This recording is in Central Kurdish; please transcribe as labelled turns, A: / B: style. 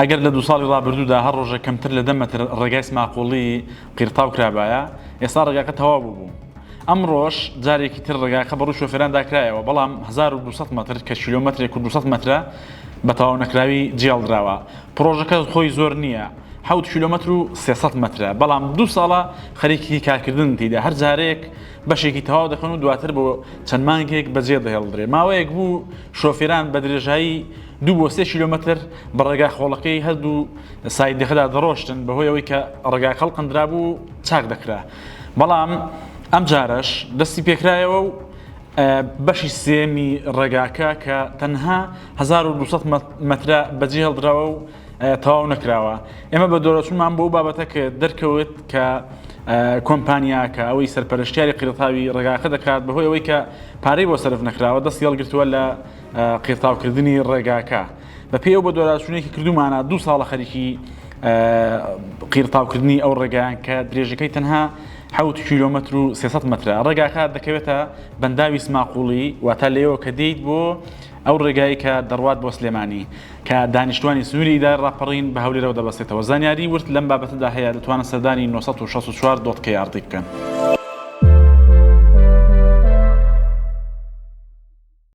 A: ئەگەر لە دوو ساڵی ڕابردوودا هەر ڕۆژێک کەمتر لە دە مەتر ڕێگای سماقوڵی قیرتاو کرابایە، ئێستا ڕێگاکە تەواو بووبوو. ئەمڕۆش جارێکی تر ڕێگاکە بەڕووی شۆفێراندا کرایەوە، بەڵام 1200 مەتر کە کیلۆمەترێک و 200 مەترە بە تەواو نەکراوی جێهێڵدراوە. پڕۆژەکە خۆی زۆر نییە، حەوت کیلۆمەتر و 300 مەترە، بەڵام دوو ساڵە خەریکی کارکردنن تێیدا، هەر جارێک بەشێکی تەواو دەکەن و دواتر بۆ چەند مانگێک بەجێ دەهێڵدرێ. ماوەیەک بوو شۆفێران بە درێژایی دوو بۆ سێ کیلۆمەتر بە ڕێگا خۆڵەکەی هەردوو سایدەکەدا دەڕۆشتن بەهۆی ئەوەی کە ڕێگاکە هەڵقەندرابوو و چاک دەکرا بەڵام ئەم جارەش دەستی پێکرایەوە و بەشی سێمی ڕێگاکە کە تەنها 1200 مەترە بەجێ هێڵدراوە و تەواو نەکراوە ئێمە بە دۆرەچوونمان بۆ بابەتە کە دەرکەوت کە کۆمپانیاکە ئەوەی سەرپەرشتیاری قیرتاوی ڕێگاکە دەکات بەهۆی ئەوەی کە پارەی بۆ سەرف نەکراوە دەستی هەڵگرتووە لە قیرتاوکردنی ڕێگاکە بەپێی ئەو بەدواداچوونێکی کردومانە دوو ساڵە خەریکی قیرتاوکردنی ئەو ڕێگایان کە درێژەکەی تەنها حەوت کیلۆمەتر و 300 مەترە ڕێگاکە دەکەوێتە بەنداوی سماقوڵی واتە لێەوە کە دێیت بۆ ئەو ڕێگای کە دەڕوات بۆ سلێمانی کە دانیشتوانی سنووری ئیدارە ڕاپەڕین بە هەولێرەوە دەبەستێتەوە زانیاری ورد لەم بابەتەدا هەیە دەتوانن سەردانی 964 dot KRD بکەن.